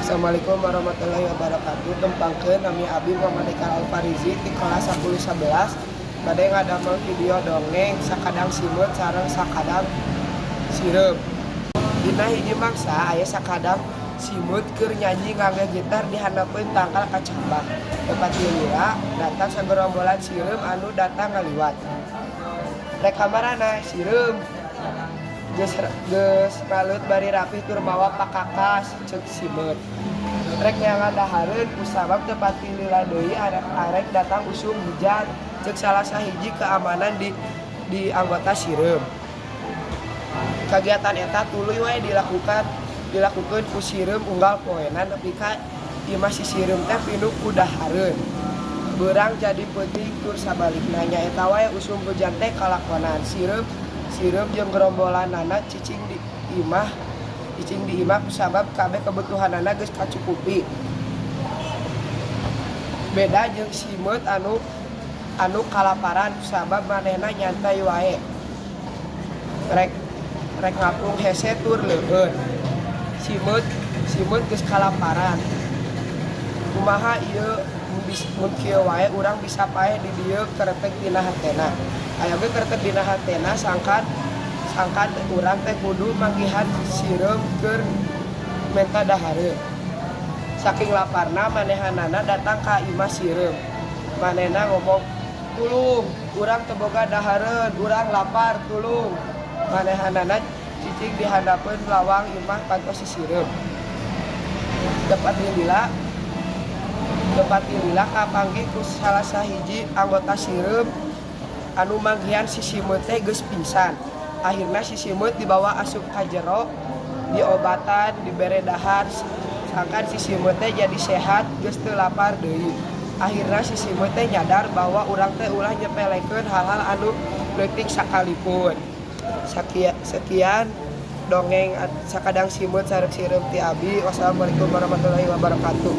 Assalamualaikum warahmatullahi wabarakatuh. Tepangkeun, nami abi Muhammad Eka Alfarizi ti kelas 10 11, bade ngadamel video dongeng Sakadang Simeut sareng Sakadang Sireum. Dina hiji mangsa aya sakadang simeut keur nyanyi ngangge gitar di handapeun tangkal kacambah. Teu pati lila datang sagerombolan sireum anu datang ngaliwat. "Rek kamarana, sireum? Geus geus raleut bari rapih tur mawa pakakas," ceuk simeut. "Rek neangan dahareun kusabab teu pati lila deui arek datang usum hujan," ceuk salah sahiji keamanan di anggota sireum. Kagiatan eta tuluy wae dilakukeun ku sireum unggal poena nepi ka imah si sireum teh pinuh ku dahareun. Beurang jadi peuting tur sabalikna, nyaeta wae usum hujan teh kalakonan. Sireum sireum jeung gerombolanana cicing di imah kusabab kabeh kebutuhanana geus kacukupi. Beda jeung simeut anu anu kalaparan kusabab manehna nyantai wae. Rek rek ngapung hese tur leueun. Simeut simeut geus kalaparan. "Kumaha ieu mun kieu wae, urang bisa paeh di dieu," keretek dina hatena. Aya ge keretek dina hatena, "Sangkan sangkan urang teh kudu manggihan sireum keur menta dahareun." Saking laparna, manehanana datang ka imah sireum. Manehna ngomong, "Tulung, urang teu boga dahareun, urang lapar, tulung." Manehanana cicing di handapeun lawang imah pantos si sireum. Teu pati lila kapanggih ku salah sahiji anggota sireum anu manggihan si simeut teh geus pingsan. Akhirna si simeut dibawa asup ka jero, diobatan, dibere dahar, sangkan si simeut teh jadi sehat, geus teu lapar deui. Akhirna si simeut teh nyadar bahwa urang teh ulah nyepelekeun hal-hal anu leutik sakalipun. Sekian dongeng Sakadang Simeut sareng Sireum ti abi. Wassalamualaikum warahmatullahi wabarakatuh.